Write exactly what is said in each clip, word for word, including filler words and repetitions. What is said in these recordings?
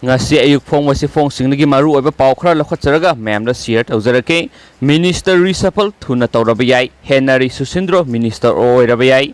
ꯉꯁꯤ ꯑꯌꯨꯛ ꯐꯣꯡꯕ ꯆꯦꯐꯣꯡꯁꯤꯡꯗꯒꯤ ꯃꯔꯨꯑꯣꯏꯕ ꯄꯥꯎ ꯈꯔ ꯂꯧꯈꯠꯆꯔꯒ ꯃꯌꯥꯝꯗ share ꯇꯧꯖꯔꯛꯀꯦ꯫ Minister reshuffle ꯊꯨꯅ ꯇꯧꯔꯕ ꯌꯥꯏ, ꯍꯦꯟꯅꯔꯤ ꯁꯨꯁꯤꯟꯗ꯭ꯔꯣ minister ꯑꯣꯏꯔꯕ ꯌꯥꯏ꯫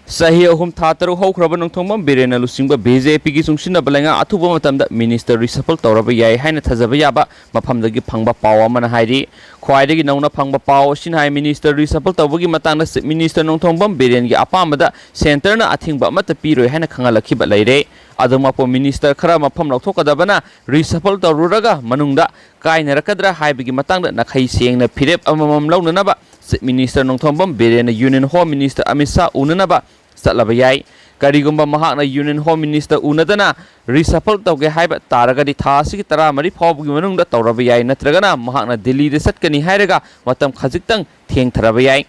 ꯆꯍꯤ ꯑꯍꯨꯝ ꯊꯥ ꯇꯔꯨꯛ ꯍꯧꯈ꯭ꯔꯕ ꯅꯣꯡꯊꯣꯡꯕꯝ ꯕꯤꯔꯦꯟꯅ ꯂꯨꯆꯤꯡꯕ BJPꯒꯤ ꯆꯨꯡꯁꯤꯟꯅꯕ ꯂꯩꯉꯥꯛ ꯑꯊꯨꯕ ꯃꯇꯝꯗ minister reshuffle ꯇꯧꯔꯕ ꯌꯥꯏ ꯍꯥꯏꯅ ꯊꯥꯖꯕ ꯌꯥꯕ ꯃꯐꯝꯗꯒꯤ ꯐꯪꯕ ꯄꯥꯎ ꯑꯃꯅ ꯍꯥꯏꯔꯤ꯫ ꯈ꯭ꯋꯥꯏꯗꯒꯤ ꯅꯧꯅ ꯐꯪꯕ ꯄꯥꯎ ꯑꯁꯤꯅ ꯍꯥꯏ, minister reshuffle ꯇꯧꯕꯒꯤ ꯃꯇꯥꯡꯗ Chief Minister ꯅꯣꯡꯊꯣꯡꯕꯝ ꯕꯤꯔꯦꯟꯒꯤ ꯑꯄꯥꯝꯕꯗ centreꯅ ꯑꯊꯤꯡꯕ ꯑꯃꯠꯇ ꯄꯤꯔꯣꯏ ꯍꯥꯏꯅ ꯈꯪꯍꯜꯂꯛꯈꯤꯕ ꯂꯩꯔꯦ꯫ ꯑꯗꯨꯃꯛꯄꯨ minister ꯈꯔ ꯃꯐꯝ ꯂꯧꯊꯣꯛꯀꯗꯕꯅ reshuffle ꯇꯧꯔꯨꯔꯒ ꯃꯅꯨꯡꯗ ꯀꯥꯏꯅꯔꯛꯀꯗ꯭ꯔꯥ ꯍꯥꯏꯕꯒꯤ ꯃꯇꯥꯡꯗ ꯅꯥꯈꯩ ꯁꯦꯡꯅ ꯐꯤꯔꯦꯞ ꯑꯃꯃꯝ ꯂꯧꯅꯅꯕ Chief Minister Nongthombam ꯕꯤꯔꯦꯟꯅ Union Home Minister Amit Shah ꯎꯅꯅꯕ ꯆꯠꯂꯕ ꯌꯥꯏ꯫ ꯀꯔꯤꯒꯨꯝꯕ ꯃꯍꯥꯛꯅ Union Home Minister ꯎꯅꯗꯅ reshuffle ꯇꯧꯒꯦ ꯍꯥꯏꯕ ꯇꯥꯔꯒꯗꯤ ꯊꯥ ꯑꯁꯤꯒꯤ ꯇꯔꯥꯃꯔꯤ ꯐꯥꯎꯕꯒꯤ ꯃꯅꯨꯡꯗ ꯇꯧꯔꯕ ꯌꯥꯏ, ꯅꯠꯇ꯭ꯔꯒꯅ ꯃꯍꯥꯛꯅ ꯗꯤꯜꯂꯤꯗ ꯆꯠꯀꯅꯤ ꯍꯥꯏꯔꯒ ꯃꯇꯝ ꯈꯖꯤꯛꯇꯪ ꯊꯦꯡꯊꯔꯕ ꯌꯥꯏ꯫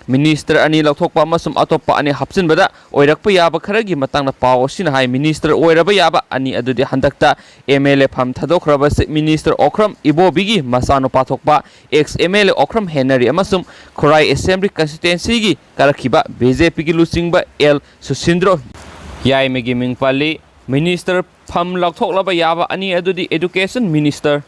Minister ꯑꯅꯤ ꯂꯧꯊꯣꯛꯄ ꯑꯃꯁꯨꯡ ꯑꯇꯣꯞꯄ ꯑꯅꯤ ꯍꯥꯞꯆꯤꯟꯕꯗ ꯑꯣꯏꯔꯛꯄ ꯌꯥꯕ ꯈꯔꯒꯤ ꯃꯇꯥꯡꯗ ꯄꯥꯎ ꯑꯁꯤꯅ ꯍꯥꯏ, minister ꯑꯣꯏꯔꯕ ꯌꯥꯕ ꯑꯅꯤ ꯑꯗꯨꯗꯤ ꯍꯟꯗꯛꯇ MLA ꯐꯝ ꯊꯥꯗꯣꯛꯈ꯭ꯔꯕ Chief Minister ꯑꯣꯀ꯭ꯔꯝ ꯏꯕꯣꯕꯤꯒꯤ ꯃꯆꯥꯅꯨꯄꯥ ꯊꯣꯛꯄ ex MLA ꯑꯣꯀ꯭ꯔꯝ ꯍꯦꯟꯅꯔꯤ ꯑꯃꯁꯨꯡ ꯈꯨꯔꯥꯏ Assembly Constituencyꯒꯤ ꯀꯥꯔꯛꯈꯤꯕ BJPꯒꯤ ꯂꯨꯆꯤꯡꯕ ꯑꯦꯜ ꯁꯨꯁꯤꯟꯗ꯭ꯔꯣ ꯌꯥꯏꯃꯒꯤ ꯃꯤꯡ ꯄꯜꯂꯤ꯫ Minister ꯐꯝ ꯂꯧꯊꯣꯛꯂꯕ ꯌꯥꯕ ꯑꯅꯤ ꯑꯗꯨꯗꯤ Education Minister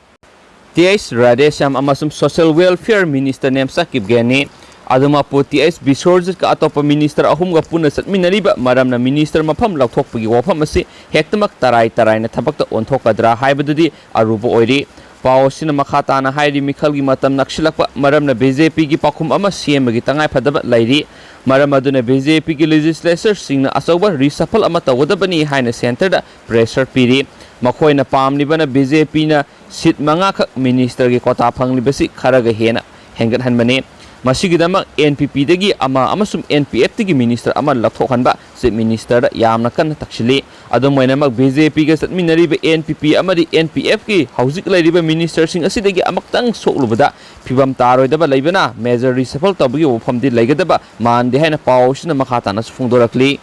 T H Radheshyam ꯑꯃꯁꯨꯡ Social Welfare Minister ꯅꯦꯝꯆꯥ ꯀꯤꯞꯒꯦꯟꯅꯤ꯫ ꯑꯗꯨꯃꯛꯄꯨ ꯇꯤ ꯑꯩꯆ ꯕꯤꯁ꯭ꯋꯔꯖꯤꯠꯀ ꯑꯇꯣꯞꯄ minister ꯑꯍꯨꯝꯒ ꯄꯨꯟꯅ ꯆꯠꯃꯤꯟꯅꯔꯤꯕ ꯃꯔꯝꯅ minister ꯃꯐꯝ ꯂꯧꯊꯣꯛꯄꯒꯤ ꯋꯥꯐꯝ ꯑꯁꯤ ꯍꯦꯛꯇꯃꯛ ꯇꯔꯥꯏ ꯇꯔꯥꯏꯅ ꯊꯕꯛꯇ ꯑꯣꯟꯊꯣꯛꯀꯗ꯭ꯔꯥ ꯍꯥꯏꯕꯗꯨꯗꯤ ꯑꯔꯨꯕ ꯑꯣꯏꯔꯤ꯫ ꯄꯥꯎ ꯑꯁꯤꯅ ꯃꯈꯥ ꯇꯥꯅ ꯍꯥꯏꯔꯤ, ꯃꯤꯈꯜꯒꯤ ꯃꯇꯝ ꯅꯛꯁꯤꯜꯂꯛꯄ ꯃꯔꯝꯅ BJPꯒꯤ ꯄꯥꯎꯈꯨꯝ ꯑꯃ ꯁꯦꯝꯕꯒꯤ ꯇꯉꯥꯏꯐꯗꯕ ꯂꯩꯔꯤ꯫ ꯃꯔꯝ ꯑꯗꯨꯅ BJPꯒꯤ legislatorꯁꯤꯡꯅ ꯑꯆꯧꯕ reshuffle ꯑꯃ ꯇꯧꯒꯗꯕꯅꯤ ꯍꯥꯏꯅ centreꯗ pressure ꯄꯤꯔꯤ꯫ ꯃꯈꯣꯏꯅ ꯄꯥꯝꯂꯤꯕꯅ BJPꯅ seat ꯃꯉꯥꯈꯛ ministerꯒꯤ quota ꯐꯪꯂꯤꯕꯁꯤ ꯈꯔꯒ ꯍꯦꯟꯅ ꯍꯦꯟꯒꯠꯍꯟꯕꯅꯤ꯫ ꯃꯁꯤꯒꯤꯗꯃꯛ NPPꯗꯒꯤ ꯑꯃ ꯑꯃꯁꯨꯡ NPFꯇꯒꯤ minister ꯑꯃ ꯂꯧꯊꯣꯛꯍꯟꯕ Chief Ministerꯗ ꯌꯥꯝꯅ ꯀꯟꯅ ꯇꯛꯁꯤꯜꯂꯤ꯫ ꯑꯗꯨꯝ ꯑꯣꯏꯅꯃꯛ, BJPꯒ ꯆꯠꯃꯤꯟꯅꯔꯤꯕ NPP ꯑꯃꯗꯤ NPFꯀꯤ ꯍꯧꯖꯤꯛ ꯂꯩꯔꯤꯕ ministerꯁꯤꯡ ꯑꯁꯤꯗꯒꯤ ꯑꯃꯨꯛꯇꯪ ꯁꯣꯛꯂꯨꯕꯗ ꯐꯤꯕꯝ ꯇꯥꯔꯣꯏꯗꯕ ꯂꯩꯕꯅ, major reshuffle ꯇꯧꯕꯒꯤ ꯋꯥꯐꯝꯗꯤ ꯂꯩꯒꯗꯕ ꯃꯥꯟꯗꯦ ꯍꯥꯏꯅ ꯄꯥꯎ ꯑꯁꯤꯅ ꯃꯈꯥ ꯇꯥꯅꯁꯨ ꯐꯣꯡꯗꯣꯔꯛꯂꯤ꯫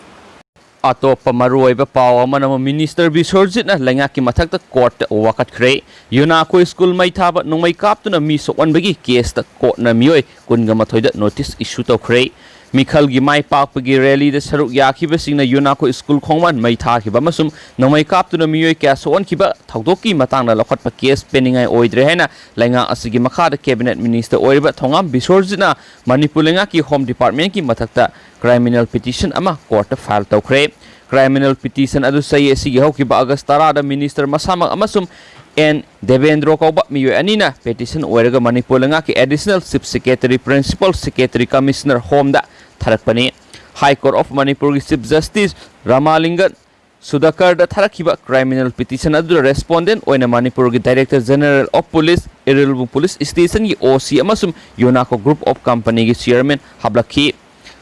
ꯑꯇꯣꯞꯄ ꯃꯔꯨꯑꯣꯏꯕ ꯄꯥꯎ ꯑꯃꯅ ꯑꯃꯨꯛ minister ꯕꯤꯁ꯭ꯋꯔꯖꯤꯠꯅ ꯂꯩꯉꯥꯛꯀꯤ ꯃꯊꯛꯇ courtꯇ ꯋꯥꯀꯠꯈ꯭ꯔꯦ꯫ ꯌꯨꯅꯥꯀꯣ school ꯃꯩ ꯊꯥꯕ, ꯅꯣꯡꯃꯩ ꯀꯥꯞꯇꯨꯅ ꯃꯤ ꯁꯣꯛꯍꯟꯕꯒꯤ caseꯇ courtꯅ ꯃꯤꯑꯣꯏ ꯀꯨꯟꯒ ꯃꯥꯊꯣꯏꯗ notice issue ꯇꯧꯈ꯭ꯔꯦ꯫ ꯃꯤꯈꯜꯒꯤ ꯃꯥꯏ ꯄꯥꯛꯄꯒꯤ ꯔꯦꯂꯤꯗ ꯁꯔꯨꯛ ꯌꯥꯈꯤꯕꯁꯤꯡꯅ ꯌꯨꯅꯥꯀꯣ ꯁ꯭ꯀꯨꯜ ꯈꯣꯡꯕꯥꯟ ꯃꯩ ꯊꯥꯈꯤꯕ ꯑꯃꯁꯨꯡ ꯅꯣꯡꯃꯩ ꯀꯥꯞꯇꯨꯅ ꯃꯤꯑꯣꯏ ꯀꯌꯥ ꯁꯣꯛꯍꯟꯈꯤꯕ ꯊꯧꯗꯣꯛꯀꯤ ꯃꯇꯥꯡꯗ ꯂꯧꯈꯠꯄ ꯀꯦꯁ ꯄꯦꯟꯅꯤꯡꯉꯥꯏ ꯑꯣꯏꯗ꯭ꯔꯦ ꯍꯥꯏꯅ ꯂꯩꯉꯥꯛ ꯑꯁꯤꯒꯤ ꯃꯈꯥꯗ ꯀꯦꯕꯤꯅꯦꯠ ꯃꯤꯅꯤꯁꯇꯔ ꯑꯣꯏꯔꯤꯕ ꯊꯣꯉꯥꯝ ꯕꯤꯁꯣꯔꯖꯤꯠꯅ ꯃꯅꯤꯄꯨꯔ ꯂꯩꯉꯥꯛꯀꯤ ꯍꯣꯝ ꯗꯤꯄꯥꯔꯠꯃꯦꯟꯠꯀꯤ ꯃꯊꯛꯇ ꯀ꯭ꯔꯤꯃꯤꯅꯦꯜ ꯄꯤꯇꯤꯁꯟ ꯑꯃ ꯀꯣꯔꯠꯇ ꯐꯥꯏꯜ ꯇꯧꯈ꯭ꯔꯦ꯫ ꯀ꯭ꯔꯤꯃꯤꯅꯦꯜ ꯄꯤꯇꯤꯁꯟ ꯑꯗꯨ ꯆꯍꯤ ꯑꯁꯤꯒꯤ ꯍꯧꯈꯤꯕ ꯑꯥꯒꯁ ꯇꯔꯥꯗ ꯃꯤꯅꯤꯁꯇꯔ ꯃꯁꯥꯃꯛ ꯑꯃꯁꯨꯡ ꯑꯦꯟ ꯗꯦꯕꯦꯟꯗ꯭ꯔꯣ ꯀꯧꯕ ꯃꯤꯑꯣꯏ ꯑꯅꯤꯅ ꯄꯦꯇꯤꯁꯟ ꯑꯣꯏꯔꯒ ꯃꯅꯤꯄꯨꯔ ꯂꯩꯉꯥꯛꯀꯤ additional chief secretary, principal secretary, commissioner ꯍꯣꯝꯗ ꯊꯥꯔꯛꯄꯅꯤ꯫ ꯍꯥꯏ ꯀꯣꯔꯠ ꯑꯣꯐ ꯃꯅꯤꯄꯨꯔꯒꯤ ꯆꯤꯐ ꯖꯁꯇꯤꯁ ꯔꯥꯃꯥꯂꯤꯡꯒꯟ ꯁꯨꯗꯥꯀꯔꯗ ꯊꯥꯔꯛꯈꯤꯕ ꯀ꯭ꯔꯤꯃꯤꯅꯦꯜ ꯄꯤꯇꯤꯁꯟ ꯑꯗꯨꯗ ꯔꯦꯁꯄꯣꯟꯗꯦꯟꯠ ꯑꯣꯏꯅ ꯃꯅꯤꯄꯨꯔꯒꯤ director general of police, Irilbung police ꯁ꯭ꯇꯦꯁꯟꯒꯤ ꯑꯣ ꯁꯤ ꯑꯃꯁꯨꯡ ꯌꯨꯅꯥꯀꯣ ꯒ꯭ꯔꯨꯞ ꯑꯣꯐ ꯀꯝꯄꯅꯤꯒꯤ ꯆꯤꯌꯔꯃꯦꯟ ꯍꯥꯞꯂꯛꯈꯤ꯫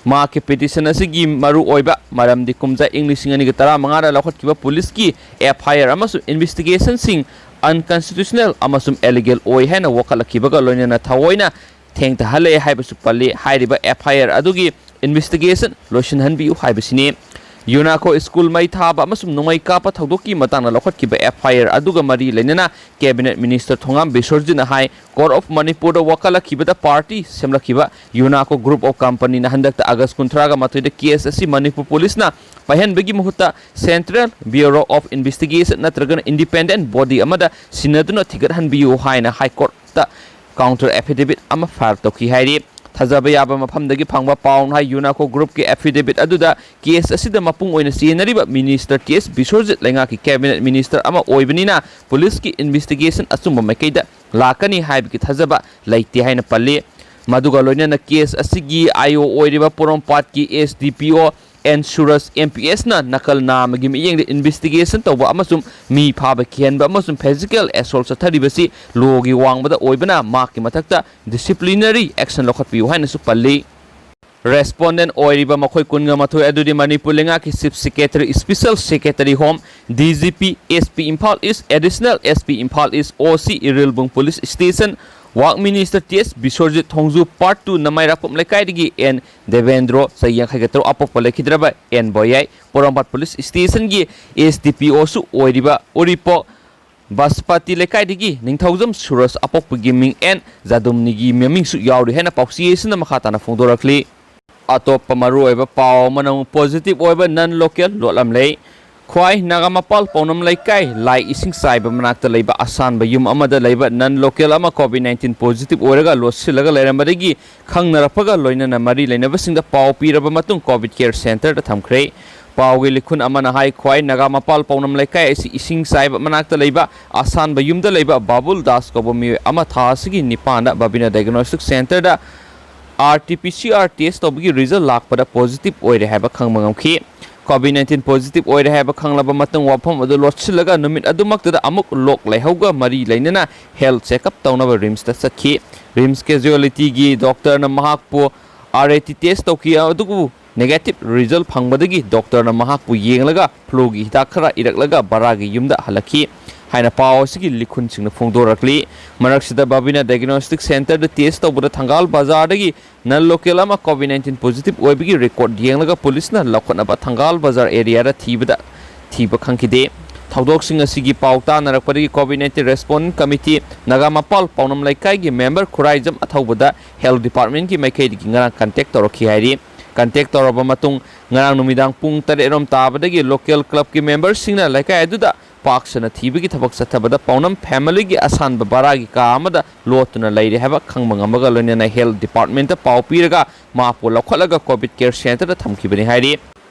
ꯃꯍꯥꯛꯀꯤ ꯄꯤꯇꯤꯁꯟ ꯑꯁꯤꯒꯤ ꯃꯔꯨ ꯑꯣꯏꯕ ꯃꯔꯝꯗꯤ ꯀꯨꯝꯖꯥ ꯏꯪ ꯂꯤꯁꯤꯡ ꯑꯅꯤꯒ ꯇꯔꯥꯃꯉꯥꯗ ꯂꯧꯈꯠꯈꯤꯕ ꯄꯨꯂꯤꯁꯀꯤ ꯑꯦꯐ ꯑꯥꯏ ꯑꯥꯔ ꯑꯃꯁꯨꯡ ꯏꯟꯚꯦꯁꯇꯤꯒꯦꯁꯟꯁꯤꯡ ꯑꯟꯀꯟꯁꯇꯤꯇ꯭ꯌꯨꯁꯅꯦꯜ ꯑꯃꯁꯨꯡ ꯑꯦꯂꯤꯒꯦꯜ ꯑꯣꯏ ꯍꯥꯏꯅ ꯋꯥꯀꯠꯂꯛꯈꯤꯕꯒ ꯂꯣꯏꯅꯅ ꯊꯑꯣꯏꯅ ꯊꯦꯡꯊꯍꯜꯂꯦ ꯍꯥꯏꯕꯁꯨ ꯄꯜꯂꯤ꯫ ꯍꯥꯏꯔꯤꯕ ꯑꯦꯐ ꯑꯥꯏ ꯑꯥꯔ ꯑꯗꯨꯒꯤ ꯏꯟꯚꯦꯁꯇꯤꯒꯦꯁꯟ ꯂꯣꯏꯁꯤꯟꯍꯟꯕꯤꯌꯨ ꯍꯥꯏꯕꯁꯤꯅꯤ꯫ ꯌꯨꯅꯥꯀꯣ ꯁ꯭ꯀꯨꯜ ꯃꯩ ꯊꯥꯕ ꯑꯃꯁꯨꯡ ꯅꯣꯡꯃꯩ ꯀꯥꯞꯄ ꯊꯧꯗꯣꯛꯀꯤ ꯃꯇꯥꯡꯗ ꯂꯧꯈꯠꯈꯤꯕ ꯑꯦꯐ ꯑꯥꯏ ꯑꯥꯔ ꯑꯗꯨꯒ ꯃꯔꯤ ꯂꯩꯅꯅ ꯀꯦꯕꯤꯅꯦꯠ ꯃꯤꯅꯤꯁꯇꯔ ꯊꯣꯉꯥꯝ ꯕꯤꯁꯣꯔꯖꯤꯠꯅ ꯍꯥꯏ, ꯀꯣꯔꯠ ꯑꯣꯐ ꯃꯅꯤꯄꯨꯔꯗ ꯋꯥꯀꯠꯂꯛꯈꯤꯕꯗ ꯄꯥꯔꯇꯤ ꯁꯦꯝꯂꯛꯈꯤꯕ ꯌꯨꯅꯥꯀꯣ ꯒ꯭ꯔꯨꯞ ꯑꯣꯐ ꯀꯝꯄꯅꯤꯅ ꯍꯟꯗꯛꯇ ꯑꯥꯒꯁ ꯀꯨꯟꯊ꯭ꯔꯥꯒ ꯃꯥꯊꯣꯏꯗ ꯀꯦꯁ ꯑꯁꯤ ꯃꯅꯤꯄꯨꯔ ꯄꯨꯂꯤꯁꯅ ꯄꯥꯏꯍꯟꯕꯒꯤ ꯃꯍꯨꯠꯇ ꯁꯦꯟꯇ꯭ꯔꯦꯜ ꯕ꯭ꯌꯨꯔꯣ ꯑꯣꯐ ꯏꯟꯚꯦꯁꯇꯤꯒꯦꯁꯟ ꯅꯠꯇ꯭ꯔꯒꯅ ꯏꯟꯗꯤꯄꯦꯟꯗꯦꯟꯠ ꯕꯣꯗꯤ ꯑꯃꯗ ꯁꯤꯟꯅꯗꯨꯅ ꯊꯤꯒꯠꯍꯟꯕꯤꯌꯨ ꯍꯥꯏꯅ ꯍꯥꯏ ꯀꯣꯔꯠꯇ ꯀꯥꯎꯟꯇꯔ ꯑꯦꯐꯤꯗꯦꯚꯤꯠ ꯑꯃ ꯐꯥꯏꯜ ꯇꯧꯈꯤ ꯍꯥꯏꯔꯤ꯫ ꯊꯥꯖꯕ ꯌꯥꯕ ꯃꯐꯝꯗꯒꯤ ꯐꯪꯕ ꯄꯥꯎꯅ ꯍꯥꯏ, ꯌꯨꯅꯥꯀꯣ ꯒ꯭ꯔꯨꯞꯀꯤ ꯑꯦꯐꯤꯗꯦꯚꯤꯠ ꯑꯗꯨꯗ ꯀꯦꯁ ꯑꯁꯤꯗ ꯃꯄꯨꯡ ꯑꯣꯏꯅ ꯆꯦꯟꯅꯔꯤꯕ ꯃꯤꯅꯤꯁꯇꯔ ꯇꯤ ꯑꯦꯁ ꯕꯤꯁꯣꯔꯖꯤꯠ ꯂꯩꯉꯥꯛꯀꯤ ꯀꯦꯕꯤꯅꯦꯠ ꯃꯤꯅꯤꯁꯇꯔ ꯑꯃ ꯑꯣꯏꯕꯅꯤꯅ ꯄꯨꯂꯤꯁꯀꯤ ꯏꯟꯚꯦꯁꯇꯤꯒꯦꯁꯟ ꯑꯆꯨꯝꯕ ꯃꯥꯏꯀꯩꯗ ꯂꯥꯛꯀꯅꯤ ꯍꯥꯏꯕꯒꯤ ꯊꯥꯖꯕ ꯂꯩꯇꯦ ꯍꯥꯏꯅ ꯄꯜꯂꯤ꯫ ꯃꯗꯨꯒ ꯂꯣꯏꯅꯅ ꯀꯦꯁ ꯑꯁꯤꯒꯤ ꯑꯥꯏ ꯑꯣ ꯑꯣꯏꯔꯤꯕ ꯄꯣꯔꯣꯝꯄꯥꯠꯀꯤ ꯑꯦꯁ ꯗꯤ ꯄꯤ ꯑꯣ and Suraj M P ꯑꯦꯁꯅ ꯅꯀꯜ ꯅꯥꯝꯃꯒꯤ ꯃꯤꯠꯌꯦꯡꯗ investigation ꯇꯧꯕ ꯑꯃꯁꯨꯡ ꯃꯤ ꯐꯥꯕ, ꯀꯤꯍꯟꯕ ꯑꯃꯁꯨꯡ ꯐꯤꯖꯤꯀꯦꯜ ꯑꯦꯁꯣꯜꯠ ꯆꯠꯊꯔꯤꯕꯁꯤ ꯂꯣꯒꯤ ꯋꯥꯡꯃꯗ ꯑꯣꯏꯕꯅ ꯃꯍꯥꯛꯀꯤ ꯃꯊꯛꯇ ꯗꯤꯁꯤꯄ꯭ꯂꯤꯅꯔꯤ ꯑꯦꯛꯁꯟ ꯂꯧꯈꯠꯄꯤꯌꯨ ꯍꯥꯏꯅꯁꯨ ꯄꯜꯂꯤ꯫ ꯔꯦꯁꯄꯣꯟꯗꯦꯟꯠ ꯑꯣꯏꯔꯤꯕ ꯃꯈꯣꯏ ꯀꯨꯟꯒ ꯃꯥꯊꯣꯏ ꯑꯗꯨꯗꯤ ꯃꯅꯤꯄꯨꯔ ꯂꯩꯉꯥꯛꯀꯤ chief secretary, special secretary home, D G P, S P Imphal east, additional S P Imphal east, O C Irilbung police station, ꯋꯥꯛ minister T S Biswajit, Thongju part two, ꯅꯃꯥꯏꯔꯥꯛꯄꯝ ꯂꯩꯀꯥꯏꯗꯒꯤ ꯑꯦꯟ ꯗꯦꯕꯦꯟꯗ꯭ꯔꯣ, ꯆꯍꯤ ꯌꯥꯡꯈꯩꯒ ꯇꯔꯨꯛ, ꯑꯄꯣꯛꯄ ꯂꯩꯈꯤꯗ꯭ꯔꯕ and ꯕꯣꯌꯥꯏ, Porompat police ꯁ꯭ꯇꯦꯁꯟꯒꯤ S D ꯄꯤ ꯑꯣꯁꯨ ꯑꯣꯏꯔꯤꯕ ꯎꯔꯤꯄꯣꯛ ꯕꯥꯁꯄꯥꯇꯤ ꯂꯩꯀꯥꯏꯗꯒꯤ ꯅꯤꯡꯊꯧꯖꯝ ꯁꯨꯔꯖ, ꯑꯄꯣꯛꯄꯒꯤ ꯃꯤꯡ ꯑꯦꯟ ꯖꯥꯗꯨꯝꯅꯤꯒꯤ ꯃꯃꯤꯡꯁꯨ ꯌꯥꯎꯔꯤ ꯍꯥꯏꯅ ꯄꯥꯎꯆꯦ ꯑꯁꯤꯅ ꯃꯈꯥ ꯇꯥꯅ ꯐꯣꯡꯗꯣꯔꯛꯂꯤ꯫ ꯑꯇꯣꯞꯄ ꯃꯔꯨꯑꯣꯏꯕ ꯄꯥꯎ ꯑꯃꯅ ꯑꯃꯨꯛ positive ꯑꯣꯏꯕ non local ꯂꯣꯠꯂꯝꯂꯦ꯫ ꯈ꯭ꯋꯥꯏ ꯅꯥꯒꯥꯃꯄꯥꯜ ꯄꯥꯎꯅꯝ ꯂꯩꯀꯥꯏ ꯂꯥꯏ ꯏꯁꯤꯡ ꯆꯥꯏꯕ ꯃꯅꯥꯛꯇ ꯂꯩꯕ ꯑꯁꯥꯟꯕ ꯌꯨꯝ ꯑꯃꯗ ꯂꯩꯕ non local ꯑꯃ COVID nineteen positive ꯑꯣꯏꯔꯒ ꯂꯣꯠꯁꯤꯜꯂꯒ ꯂꯩꯔꯝꯕꯗꯒꯤ ꯈꯪꯅꯔꯛꯄꯒ ꯂꯣꯏꯅꯅ ꯃꯔꯤ ꯂꯩꯅꯕꯁꯤꯡꯗ ꯄꯥꯎ ꯄꯤꯔꯕ ꯃꯇꯨꯡ COVID care centreꯗ ꯊꯝꯈ꯭ꯔꯦ꯫ ꯄꯥꯎꯒꯤ ꯂꯤꯈꯨꯟ ꯑꯃꯅ ꯍꯥꯏ, ꯈ꯭ꯋꯥꯏ ꯅꯥꯒꯥꯃꯄꯥꯜ ꯄꯥꯎꯅꯝ ꯂꯩꯀꯥꯏ ꯑꯁꯤ ꯏꯁꯤꯡ ꯆꯥꯏꯕ ꯃꯅꯥꯛꯇ ꯂꯩꯕ ꯑꯁꯥꯟꯕ ꯌꯨꯝꯗ ꯂꯩꯕ ꯕꯥꯕꯨꯜ ꯗꯥꯁ ꯀꯧꯕ ꯃꯤꯑꯣꯏ ꯑꯃ ꯊꯥ ꯑꯁꯤꯒꯤ ꯅꯤꯄꯥꯟꯗ ꯕꯕꯤꯅꯥ diagnostic centreꯗ R T P C R test ꯇꯧꯕꯒꯤ result ꯂꯥꯛꯄꯗ positive ꯑꯣꯏꯔꯦ ꯍꯥꯏꯕ ꯈꯪꯕ ꯉꯝꯈꯤ꯫ COVID nineteen positive ꯑꯣꯏꯔꯦ ꯍꯥꯏꯕ ꯈꯪꯂꯕ ꯃꯇꯨꯡ ꯋꯥꯐꯝ ꯑꯗꯨ ꯂꯣꯠꯁꯤꯜꯂꯒ ꯅꯨꯃꯤꯠ ꯑꯗꯨꯃꯛꯇꯗ ꯑꯃꯨꯛ ꯂꯣꯛ ꯂꯩꯍꯧꯒ ꯃꯔꯤ ꯂꯩꯅꯅ health checkup ꯇꯧꯅꯕ RIMSꯇ ꯆꯠꯈꯤ꯫ RIMS casualtyꯒꯤ doctorꯅ ꯃꯍꯥꯛꯄꯨ R A T test ꯇꯧꯈꯤ, ꯑꯗꯨꯕꯨ negative result ꯐꯪꯕꯗꯒꯤ doctorꯅ ꯃꯍꯥꯛꯄꯨ ꯌꯦꯡꯂꯒ fluꯒꯤ ꯍꯤꯗꯥꯛ ꯈꯔ ꯏꯔꯛꯂꯒ ꯕꯔꯥꯒꯤ ꯌꯨꯝꯗ ꯍꯜꯂꯛꯈꯤ ꯍꯥꯏꯅ ꯄꯥꯎ ꯑꯁꯤꯒꯤ ꯂꯤꯈꯨꯟꯁꯤꯡꯅ ꯐꯣꯡꯗꯣꯔꯛꯂꯤ꯫ ꯃꯔꯛꯁꯤꯗ ꯕꯕꯤꯅꯥ diagnostic centreꯗ test ꯇꯧꯕꯗ ꯊꯪꯒꯥꯜ ꯕꯖꯥꯔꯗꯒꯤ non local ꯑꯃ COVID nineteen positive ꯑꯣꯏꯕꯒꯤ record ꯌꯦꯡꯂꯒ ꯄꯨꯂꯤꯁꯅ ꯂꯧꯈꯠꯅꯕ ꯊꯪꯒꯥꯜ ꯕꯖꯥꯔ areaꯗ ꯊꯤꯕꯗ ꯊꯤꯕ ꯈꯪꯈꯤꯗꯦ꯫ ꯊꯧꯗꯣꯛꯁꯤꯡ ꯑꯁꯤꯒꯤ ꯄꯥꯎ ꯇꯥꯅꯔꯛꯄꯗꯒꯤ COVID nineteen response committee Nagampal ꯄꯥꯎꯅꯝ ꯂꯩꯀꯥꯏꯒꯤ member ꯈꯨꯔꯥꯏꯖꯝ ꯑꯊꯧꯕꯗ health departmentꯀꯤ ꯃꯥꯏꯀꯩꯗꯒꯤ ꯉꯔꯥꯡ contact ꯇꯧꯔꯛꯈꯤ ꯍꯥꯏꯔꯤ꯫ Contact ꯇꯧꯔꯕ ꯃꯇꯨꯡ ꯉꯔꯥꯡ ꯅꯨꯃꯤꯗꯥꯡ ꯄꯨꯡ ꯇꯔꯦꯠ ꯔꯣꯝ ꯇꯥꯕꯗꯒꯤ local clubꯀꯤ memberꯁꯤꯡꯅ ꯂꯩꯀꯥꯏ ꯑꯗꯨꯗ ꯄꯥꯛ ꯁꯟꯅ ꯊꯤꯕꯒꯤ ꯊꯕꯛ ꯆꯠꯊꯕꯗ ꯄꯥꯎꯅꯝ familyꯒꯤ ꯑꯁꯥꯟꯕ ꯕꯔꯥꯒꯤ ꯀꯥ ꯑꯃꯗ ꯂꯣꯠꯇꯨꯅ ꯂꯩꯔꯦ ꯍꯥꯏꯕ ꯈꯪꯕ ꯉꯝꯕꯒ ꯂꯣꯏꯅꯅ health departmentꯇ ꯄꯥꯎ ꯄꯤꯔꯒ ꯃꯍꯥꯛꯄꯨ ꯂꯧꯈꯠꯂꯒ COVID care centreꯗ ꯊꯝꯈꯤꯕꯅꯤ ꯍꯥꯏꯔꯤ꯫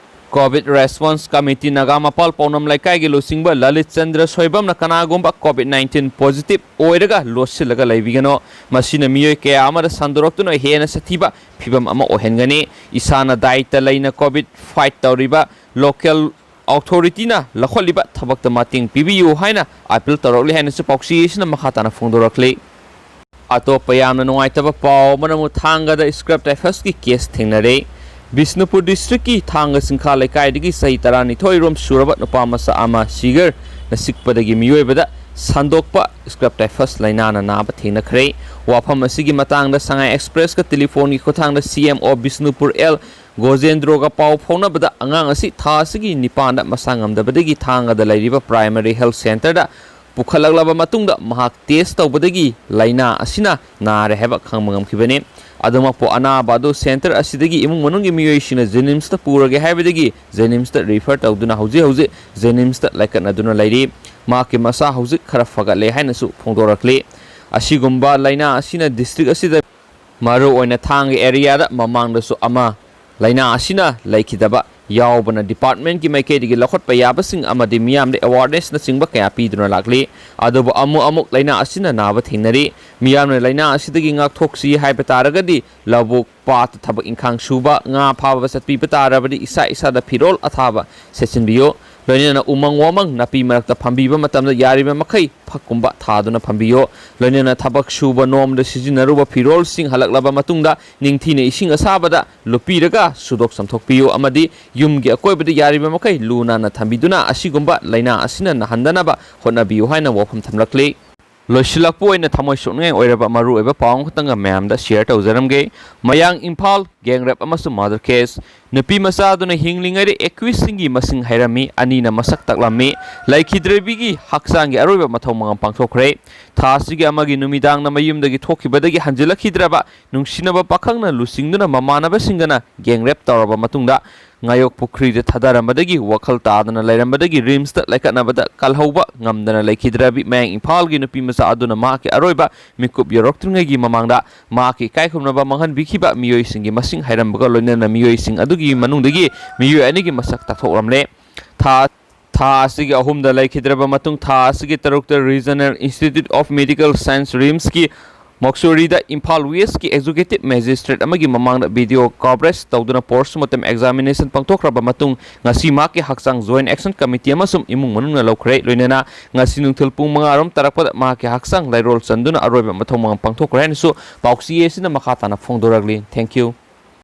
COVID response committee ꯅꯥꯒꯥꯃꯄꯥꯜ ꯄꯥꯎꯅꯝ ꯂꯩꯀꯥꯏꯒꯤ ꯂꯨꯆꯤꯡꯕ ꯂꯂꯤꯠ ꯆꯟꯗ꯭ꯔ ꯁꯣꯏꯕꯝꯅ ꯀꯅꯥꯒꯨꯝꯕ COVID nineteen positive ꯑꯣꯏꯔꯒ ꯂꯣꯠꯁꯤꯜꯂꯒ ꯂꯩꯕꯤꯒꯅꯨ꯫ ꯃꯁꯤꯅ ꯃꯤꯑꯣꯏ ꯀꯌꯥ ꯑꯃꯗ ꯁꯟꯗꯣꯔꯛꯇꯨꯅ ꯍꯦꯟꯅ ꯁꯥꯊꯤꯕ ꯐꯤꯕꯝ ꯑꯃ ꯑꯣꯏꯍꯟꯒꯅꯤ꯫ ꯏꯁꯥꯅ ꯗꯥꯏꯇ ꯂꯩꯅ COVID fight ꯇꯧꯔꯤꯕ local authorityꯅ ꯂꯧꯈꯠꯂꯤꯕ ꯊꯕꯛꯇ ꯃꯇꯦꯡ ꯄꯤꯕꯤꯌꯨ ꯍꯥꯏꯅ appeal ꯇꯧꯔꯛꯂꯤ ꯍꯥꯏꯅꯁꯨ ꯄꯥꯎꯆꯦ ꯑꯁꯤꯅ ꯃꯈꯥ ꯇꯥꯅ ꯐꯣꯡꯗꯣꯔꯛꯂꯤ꯫ ꯑꯇꯣꯞꯄ ꯌꯥꯝꯅ ꯅꯨꯡꯉꯥꯏꯇꯕ ꯄꯥꯎ ꯑꯃꯅ ꯑꯃꯨꯛ ꯊꯥꯡꯒꯗ scrap typhusꯀꯤ case ꯊꯦꯡꯅꯔꯦ꯫ ꯕꯤꯁꯅꯨꯄꯨꯔ districtꯀꯤ ꯊꯥꯡꯒ ꯆꯤꯡꯈꯥ ꯂꯩꯀꯥꯏꯗꯒꯤ ꯆꯍꯤ ꯇꯔꯥꯅꯤꯊꯣꯏ ꯔꯣꯝ ꯁꯨꯔꯕ ꯅꯨꯄꯥ ꯃꯆꯥ ꯑꯃ ꯁꯤꯒꯔꯅ ꯆꯤꯛꯄꯗꯒꯤ ꯃꯤꯑꯣꯏꯕꯗ ꯁꯟꯗꯣꯛꯄ scrap typhus ꯂꯥꯏꯅꯥꯅ ꯅꯥꯕ ꯊꯦꯡꯅꯈ꯭ꯔꯦ꯫ ꯋꯥꯐꯝ ꯑꯁꯤꯒꯤ ꯃꯇꯥꯡꯗ ꯁꯉꯥꯏ Expressꯀ telephone ꯒꯤ ꯈꯨꯠꯊꯥꯡꯗ C M O Bishnupur L ꯒꯣꯖꯦꯟꯗ꯭ꯔꯣꯒ ꯄꯥꯎ ꯐꯥꯎꯅꯕꯗ ꯑꯉꯥꯡ ꯑꯁꯤ ꯊꯥ ꯑꯁꯤꯒꯤ ꯅꯤꯄꯥꯟꯗ ꯃꯁꯥ ꯉꯝꯗꯕꯗꯒꯤ ꯊꯥꯡꯒꯗ ꯂꯩꯔꯤꯕ primary health centreꯗ ꯄꯨꯈꯠꯂꯛꯂꯕ ꯃꯇꯨꯡꯗ ꯃꯍꯥꯛ test ꯇꯧꯕꯗꯒꯤ ꯂꯥꯏꯅꯥ ꯑꯁꯤꯅ ꯅꯥꯔꯦ ꯍꯥꯏꯕ ꯈꯪꯕ ꯉꯝꯈꯤꯕꯅꯤ꯫ ꯑꯗꯨꯃꯛꯄꯨ ꯑꯅꯥꯕ ꯑꯗꯨ ꯁꯦꯟꯇꯔ ꯑꯁꯤꯗꯒꯤ ꯏꯃꯨꯡ ꯃꯅꯨꯡꯒꯤ ꯃꯤꯑꯣꯏꯁꯤꯡꯅ ꯖꯦꯅꯤꯝꯁꯇ ꯄꯨꯔꯒꯦ ꯍꯥꯏꯕꯗꯒꯤ ꯖꯦꯅꯤꯝꯁꯇ ꯔꯤꯐꯔ ꯇꯧꯗꯨꯅ ꯍꯧꯖꯤꯛ ꯍꯧꯖꯤꯛ ꯖꯦꯅꯤꯝꯁꯇ ꯂꯥꯏꯀꯠꯅꯗꯨꯅ ꯂꯩꯔꯤ꯫ ꯃꯍꯥꯛꯀꯤ ꯃꯁꯥ ꯍꯧꯖꯤꯛ ꯈꯔ ꯐꯒꯠꯂꯦ ꯍꯥꯏꯅꯁꯨ ꯐꯣꯡꯗꯣꯔꯛꯂꯤ꯫ ꯑꯁꯤꯒꯨꯝꯕ ꯂꯥꯏꯅꯥ ꯑꯁꯤꯅ ꯗꯤꯁꯇ꯭ꯔꯤꯛ ꯑꯁꯤꯗ, ꯃꯔꯨꯑꯣꯏꯅ ꯊꯥꯡꯒ ꯑꯦꯔꯤꯌꯥꯗ ꯃꯃꯥꯡꯗꯁꯨ ꯑꯃ ꯂꯥꯏꯅꯥ ꯑꯁꯤꯅ ꯂꯩꯈꯤꯗꯕ ꯌꯥꯎꯕꯅ ꯗꯤꯄꯥꯔꯠꯃꯦꯟꯠꯀꯤ ꯃꯥꯏꯀꯩꯗꯒꯤ ꯂꯧꯈꯠꯄ ꯌꯥꯕꯁꯤꯡ ꯑꯃꯗꯤ ꯃꯤꯌꯥꯝꯗ ꯑꯦꯋꯥꯔꯅꯦꯁꯅꯆꯤꯡꯕ ꯀꯌꯥ ꯄꯤꯗꯨꯅ ꯂꯥꯛꯂꯤ꯫ ꯑꯗꯨꯕꯨ ꯑꯃꯨꯛ ꯑꯃꯨꯛ ꯂꯥꯏꯅꯥ ꯑꯁꯤꯅ ꯅꯥꯕ ꯊꯦꯡꯅꯔꯤ꯫ ꯃꯤꯌꯥꯝꯅ ꯂꯥꯏꯅꯥ ꯑꯁꯤꯗꯒꯤ ꯉꯥꯛꯊꯣꯛꯁꯤ ꯍꯥꯏꯕ ꯇꯥꯔꯒꯗꯤ ꯂꯧꯕꯨꯛ, ꯄꯥꯠꯇ ꯊꯕꯛ ꯏꯪꯈꯥꯡ ꯁꯨꯕ, ꯉꯥ ꯐꯥꯕ ꯆꯠꯄꯤꯕ ꯇꯥꯔꯕꯗꯤ ꯏꯁꯥ ꯏꯁꯥꯗ ꯐꯤꯔꯣꯜ ꯑꯊꯥꯕ ꯁꯦꯠꯆꯤꯟꯕꯤꯌꯨ꯫ ꯂꯣꯏꯅꯅ ꯎꯃꯪ ꯋꯥꯃꯪ ꯅꯥꯄꯤ ꯃꯔꯛꯇ ꯐꯝꯕꯤꯕ ꯃꯇꯝꯗ ꯌꯥꯔꯤꯕ ꯃꯈꯩ ꯐꯛꯀꯨꯝꯕ ꯊꯥꯗꯨꯅ ꯐꯝꯕꯤꯌꯨ꯫ ꯂꯣꯏꯅꯅ ꯊꯕꯛ ꯁꯨꯕ ꯅꯣꯝꯕꯗ ꯁꯤꯖꯤꯟꯅꯔꯨꯕ ꯐꯤꯔꯣꯜꯁꯤꯡ ꯍꯜꯂꯛꯂꯕ ꯃꯇꯨꯡꯗ ꯅꯤꯡꯊꯤꯅ ꯏꯁꯤꯡ ꯑꯁꯥꯕꯗ ꯂꯨꯞꯄꯤꯔꯒ ꯁꯨꯗꯣꯛ ꯆꯥꯝꯊꯣꯛꯄꯤꯌꯨ ꯑꯃꯗꯤ ꯌꯨꯝꯒꯤ ꯑꯀꯣꯏꯕꯗ ꯌꯥꯔꯤꯕ ꯃꯈꯩ ꯂꯨ ꯅꯥꯟꯅ ꯊꯝꯕꯤꯗꯨꯅ ꯑꯁꯤꯒꯨꯝꯕ ꯂꯥꯏꯅꯥ ꯑꯁꯤꯅ ꯅꯥꯍꯟꯗꯅꯕ ꯍꯣꯠꯅꯕꯤꯌꯨ ꯍꯥꯏꯅ ꯋꯥꯐꯝ ꯊꯝꯂꯛꯂꯤ꯫ ꯂꯣꯏꯁꯤꯜꯂꯛꯄ ꯑꯣꯏꯅ ꯊꯃꯣꯏ ꯁꯣꯛꯅꯤꯡꯉꯥꯏ ꯑꯣꯏꯔꯕ ꯃꯔꯨꯑꯣꯏꯕ ꯄꯥꯎ ꯑꯃꯈꯛꯇꯪꯒ ꯃꯌꯥꯝꯗ ꯁꯤꯌꯔ ꯇꯧꯖꯔꯝꯒꯦ꯫ ꯃꯌꯥꯡ ꯏꯝꯐꯥꯜ ꯒꯦꯡ ꯔꯦꯞ ꯑꯃꯁꯨꯡ ꯃꯔꯗꯔ ꯀꯦꯁ꯫ ꯅꯨꯄꯤ ꯃꯆꯥ ꯑꯗꯨꯅ ꯍꯤꯡꯂꯤꯉꯩꯗ ꯑꯦꯀ꯭ꯌꯨꯁꯁꯤꯡꯒꯤ ꯃꯁꯤꯡ ꯍꯥꯏꯔꯝꯃꯤ, ꯑꯅꯤꯅ ꯃꯁꯛ ꯇꯥꯛꯂꯝꯃꯤ꯫ ꯂꯩꯈꯤꯗ꯭ꯔꯕꯤꯒꯤ ꯍꯛꯆꯥꯡꯒꯤ ꯑꯔꯣꯏꯕ ꯃꯊꯧ ꯃꯉꯝ ꯄꯥꯡꯊꯣꯛꯈ꯭ꯔꯦ꯫ ꯊꯥ ꯑꯁꯤꯒꯤ ꯑꯃꯒꯤ ꯅꯨꯃꯤꯗꯥꯡꯗ ꯃꯌꯨꯝꯗꯒꯤ ꯊꯣꯛꯈꯤꯕꯗꯒꯤ ꯍꯟꯖꯤꯜꯂꯛꯈꯤꯗ꯭ꯔꯕ ꯅꯨꯡꯁꯤꯅꯕ ꯄꯥꯈꯪꯅ ꯂꯨꯆꯤꯡꯗꯨꯅ ꯃꯃꯥꯟꯅꯕꯁꯤꯡꯒꯅ ꯒꯦꯡ ꯔꯦꯞ ꯇꯧꯔꯕ ꯃꯇꯨꯡꯗ ꯉꯥꯌꯣꯛ ꯄꯨꯈ꯭ꯔꯤꯗ ꯊꯥꯗꯔꯝꯕꯗꯒꯤ ꯋꯥꯈꯜ ꯇꯥꯗꯅ ꯂꯩꯔꯝꯕꯗꯒꯤ ꯔꯤꯝꯁꯇ ꯂꯥꯏꯀꯠꯅꯕꯗ ꯀꯜꯍꯧꯕ ꯉꯝꯗꯅ ꯂꯩꯈꯤꯗ꯭ꯔꯕꯤ ꯃꯌꯥꯡ ꯏꯝꯐꯥꯜꯒꯤ ꯅꯨꯄꯤ ꯃꯆꯥ ꯑꯗꯨꯅ ꯃꯍꯥꯛꯀꯤ ꯑꯔꯣꯏꯕ ꯃꯤꯀꯨꯞ ꯌꯧꯔꯛꯇ꯭ꯔꯤꯉꯩꯒꯤ ꯃꯃꯥꯡꯗ ꯃꯍꯥꯛꯀꯤ ꯏꯀꯥꯏ ꯈꯨꯝꯅꯕ ꯃꯥꯡꯍꯟꯕꯤꯈꯤꯕ ꯃꯤꯑꯣꯏꯁꯤꯡꯒꯤ ꯃꯁꯤꯡ ꯍꯥꯏꯔꯝꯕꯒ ꯂꯣꯏꯅꯅ ꯃꯤꯑꯣꯏꯁꯤꯡ ꯑꯗꯨꯒꯤ ꯃꯅꯨꯡꯗꯒꯤ ꯃꯤꯑꯣꯏ ꯑꯅꯤꯒꯤ ꯃꯁꯛ ꯇꯥꯛꯊꯣꯛꯂꯝꯂꯦ꯫ ꯊꯥ, ꯊꯥ ꯑꯁꯤꯒꯤ ꯑꯍꯨꯝꯗ ꯂꯩꯈꯤꯗ꯭ꯔꯕ ꯃꯇꯨꯡ ꯊꯥ ꯑꯁꯤꯒꯤ ꯇꯔꯨꯛꯇ Regional Institute of Medical Science, ꯔꯤꯝꯁꯀꯤ ꯃꯣꯛꯆꯨꯔꯤꯗ Imphal ꯋꯦꯁꯀꯤ ꯑꯦꯛꯖꯤꯀ꯭ꯌꯨꯇꯤꯚ ꯃꯦꯖꯤꯁꯇ꯭ꯔꯦꯠ ꯑꯃꯒꯤ ꯃꯃꯥꯡꯗ ꯚꯤꯗꯤꯑꯣ ꯀꯣꯚꯔꯦꯖ ꯇꯧꯗꯨꯅ ꯄꯣꯁꯃꯣꯔꯇꯦꯝ ꯑꯦꯛꯖꯥꯃꯤꯅꯦꯁꯟ ꯄꯥꯡꯊꯣꯛꯈ꯭ꯔꯕ ꯃꯇꯨꯡ ꯉꯁꯤ ꯃꯍꯥꯛꯀꯤ ꯍꯛꯆꯥꯡ ꯖꯣꯏꯟꯠ ꯑꯦꯛꯁꯟ ꯀꯃꯤꯇꯤ ꯑꯃꯁꯨꯡ ꯏꯃꯨꯡ ꯃꯅꯨꯡꯅ ꯂꯧꯈ꯭ꯔꯦ꯫ ꯂꯣꯏꯅꯅ ꯉꯁꯤ ꯅꯨꯡꯊꯤꯜ ꯄꯨꯡ ꯃꯉꯥ ꯔꯣꯝ ꯇꯥꯔꯛꯄꯗ ꯃꯍꯥꯛꯀꯤ ꯍꯛꯆꯥꯡ ꯂꯩꯔꯣꯜ ꯆꯟꯗꯨꯅ ꯑꯔꯣꯏꯕ ꯃꯊꯧ ꯃꯉꯝ ꯄꯥꯡꯊꯣꯛꯈ꯭ꯔꯦ ꯍꯥꯏꯅꯁꯨ ꯄꯥꯎꯆꯦ ꯑꯁꯤꯅ ꯃꯈꯥ ꯇꯥꯅ ꯐꯣꯡꯗꯣꯔꯛꯂꯤ꯫ Thank you꯫